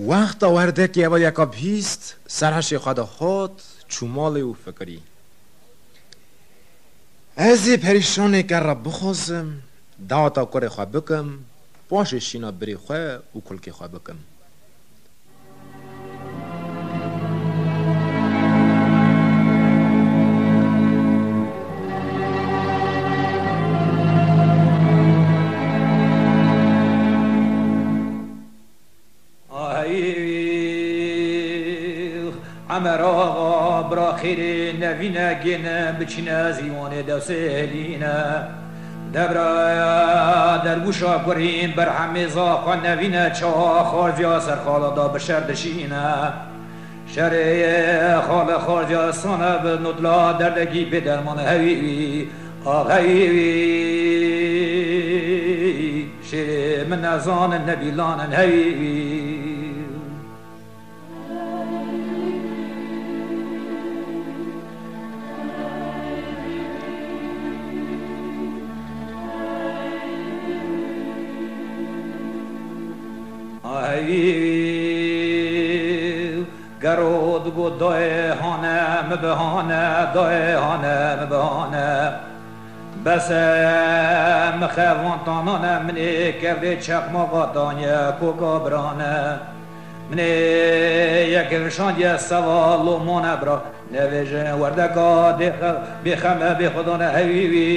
Wexta werdekê ev yeka bihîst, serhişê xwe de xwat, çû malê û fikirî. Ez ê perîşanê ker re bixwazim, daweta kurê xwe bikim, paşê şîna birê xwe û kulkê xwe bikim. Aheyî, Emer Axa, bira xêrê nevîne gêne biçîne zîwanê dewsê hêlîne. Debraya derwişa kurîn berhemê zaxwe nevîne çawa xarziya ser xala da bi şer dişîne. Şerê xalê xarziya sane bi notla derdekî bêderman hewî wî, ax hewî wî. Şêrê min nezanin nebîlanin hewî wî. Hewî wî. Gero digot dayê hane, mi bihane, dayê hane, mi bihane. Bes e, mi xevan tanane, minê kevdê çeqmaqa daniye koka birane. Minê yek vişandiye seva lomane bira. Nevêjin werdeka dê xe-, bêxeme bêxwedane hewî wî.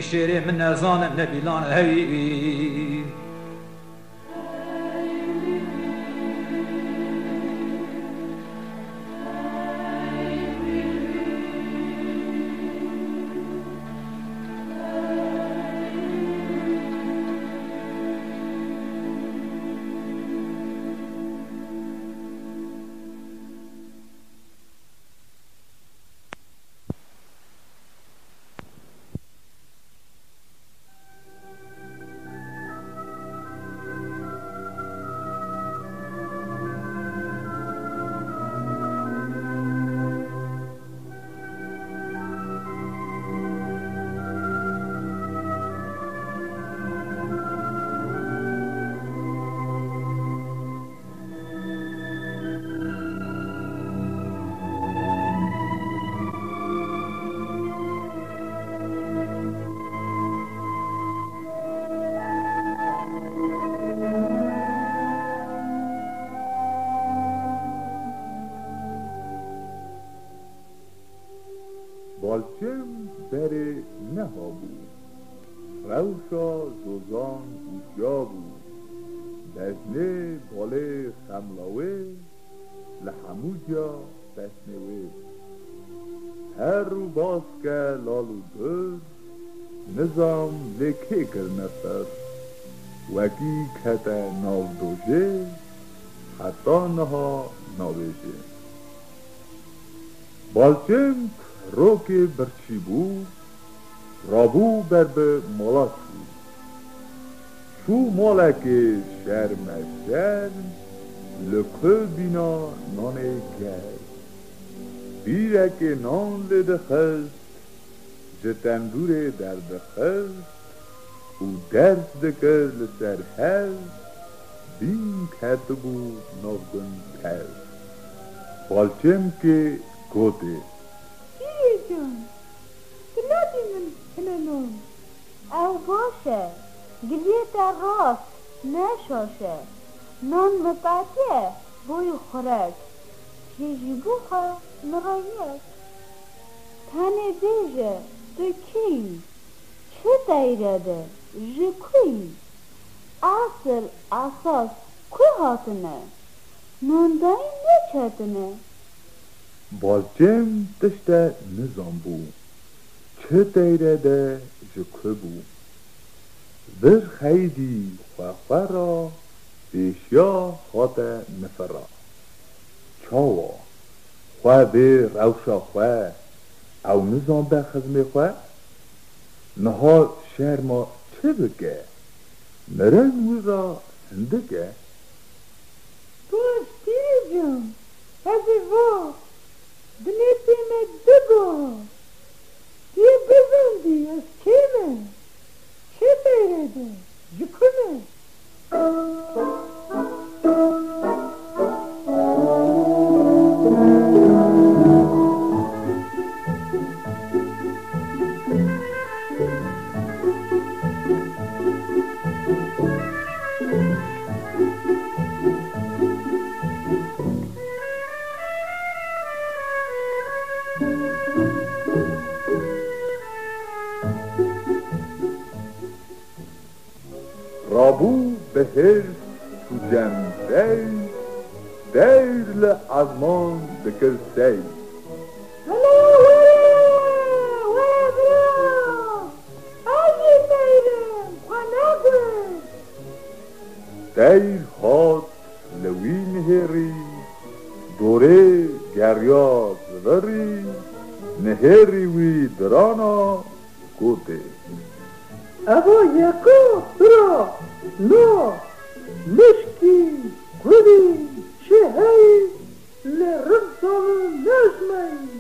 Şêrê min nezanin nebîlan hewî wî. Balçêm berê nehabû. Rewşa zozan û ciya bû. Beznê balê xemlawê li hemû ciya pesnê wê. Her û baz ke lal û dir, nizam lê kê kirine ser. Wekî kete nav dojê, heta niha nabêjê. Balçênk rokê birçî bû, Rabû ber bi mala çû. Çû malekê şermeşerm, li ku bîna nanê germ. Pîrekê nan lê dixist, ji tendûrê derdixist û ders dikir li ser hevd, bîn ketibû nav gund tev. Balçêmkê gotê: Pîrê can, tu nadî min hine nan? Ew baş e, giliyê te rast, ne şaş e. Nan min patiye, boyî xurek, kê jî bo xwe min re yek. Tenê bêje, tu kê yî? Çi teyre de, ji ku yî? Esil esas ku hatine? Nondayî neçetine? Balçêm tişte nizanbû. Çi teyre de ji ku bû? Vir xeydî xwe xwe ra, pêşiya hate nifira. Çawa? Xwe vê rewşa xwe ew nizanbe xizmê xwe? Niha şerma çi bike? Mirin wî ra hindik e. Baş pîrê can, ez ê va, binêrtê me du gaha. Tu yê bizandî ez kê me? Çi teyre de, ji ku me? Rabû bi hêrs û cem teyr, teyr li ezman dikir seyr. Hela were, were bira, ez jî teyr im, xwe negur. Teyr hat li wî nihêrî, dorê geriya zivirî, nihêrî wî dirana, gotê: Eva yeka tu ra na, mişkî, gulî, çi heyî, lê rind zanim nejmeyî.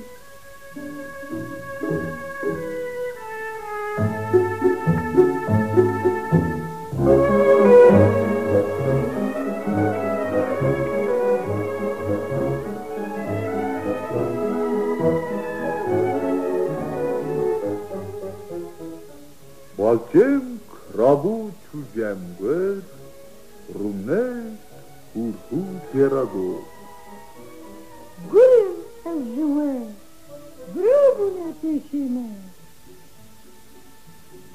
Balçêmk rabû çû cem gur, rûnişt hûr hûr jê re got: Gur im ez ji we, bira bûne pêşê me.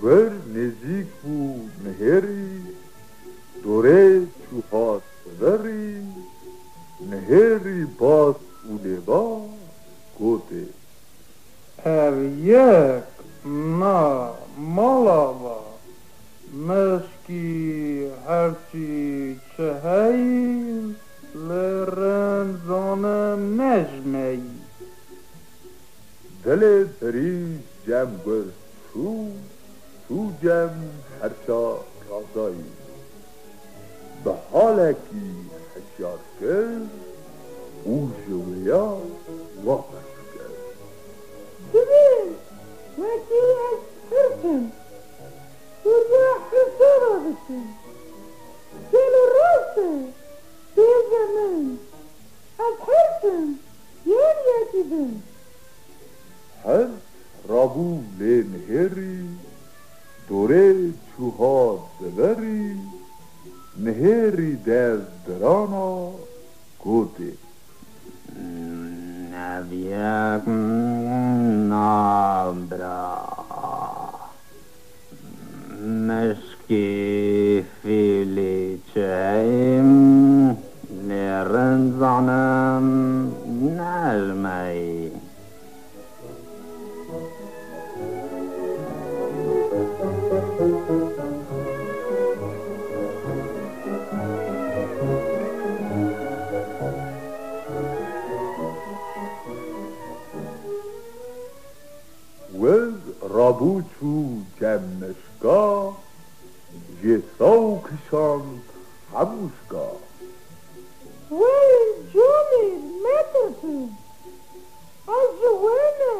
Gur nêzîk bû nihêrî, dorê çû hat virî, nihêrî bas û lêba gotê: Ev yek na mala va, mişkî herçî çi heyî, lê rind zanim nejmeyî. Dilê birî cem gur çû, çû cem herça razayî. Bi halekî hişyar kir û ji wêya wa pirs kir: Divê wekî ez hirs im û ya hirsa re biçim. Gelo rast e, bêje min, ez hirs im yan yekî din? Hirs rabû lê nihêrî, dorê çû hat diverî, nihêrî dev dirana, gotê: Ev yek na bira, mişkî fîlî çi heyî, lê rind zanim nejmeyî. Wiz rabû çû Şemişka jê saw kişand hemûşka. Welê Comêr, metirsin, ez ji we me,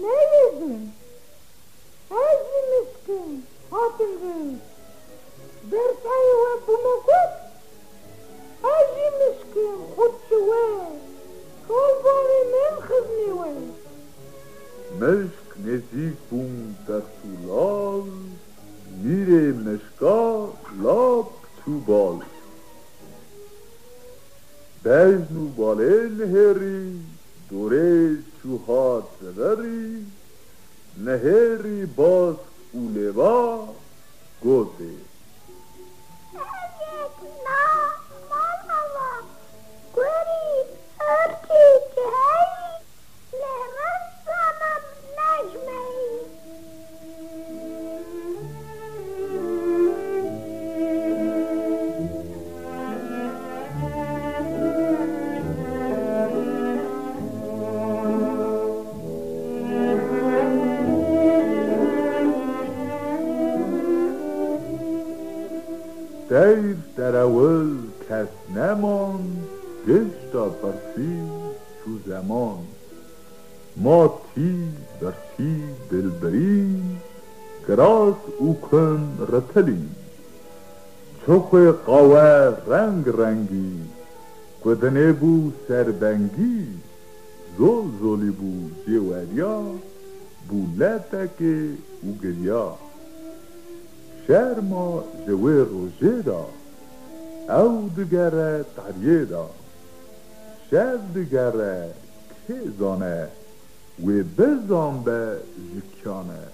neyêzim. Ez jî mişk im, hatim vir. Ber çayê we bûme kut, ez jî mişk im, xurt ji we. Kalbanê min xizmê we. Mişk nêzîk bûn dest û lal, mîrê mişka lap çû bal. Bejn û balê nihêrî, dorê çû hat verî, nihêrî bask û lêva gotê. Heyek na mal ava, kurî, erkî, çi heyî, lê rez zanim nejmeyî. Teyr terewil kes neman, gişta pirsî çû zeman. Ma tî, birtî, dilbirî, kiras û kun ritilî. Çixê qawe reng rengî, ku dinê bû serbengî, zol zolî bû cêweriya, bû letekê û giriya. Şerma ji wê rojê de, ew digere tariyê de. Şev digere, kê zane, wê bizan be ji kiyan e.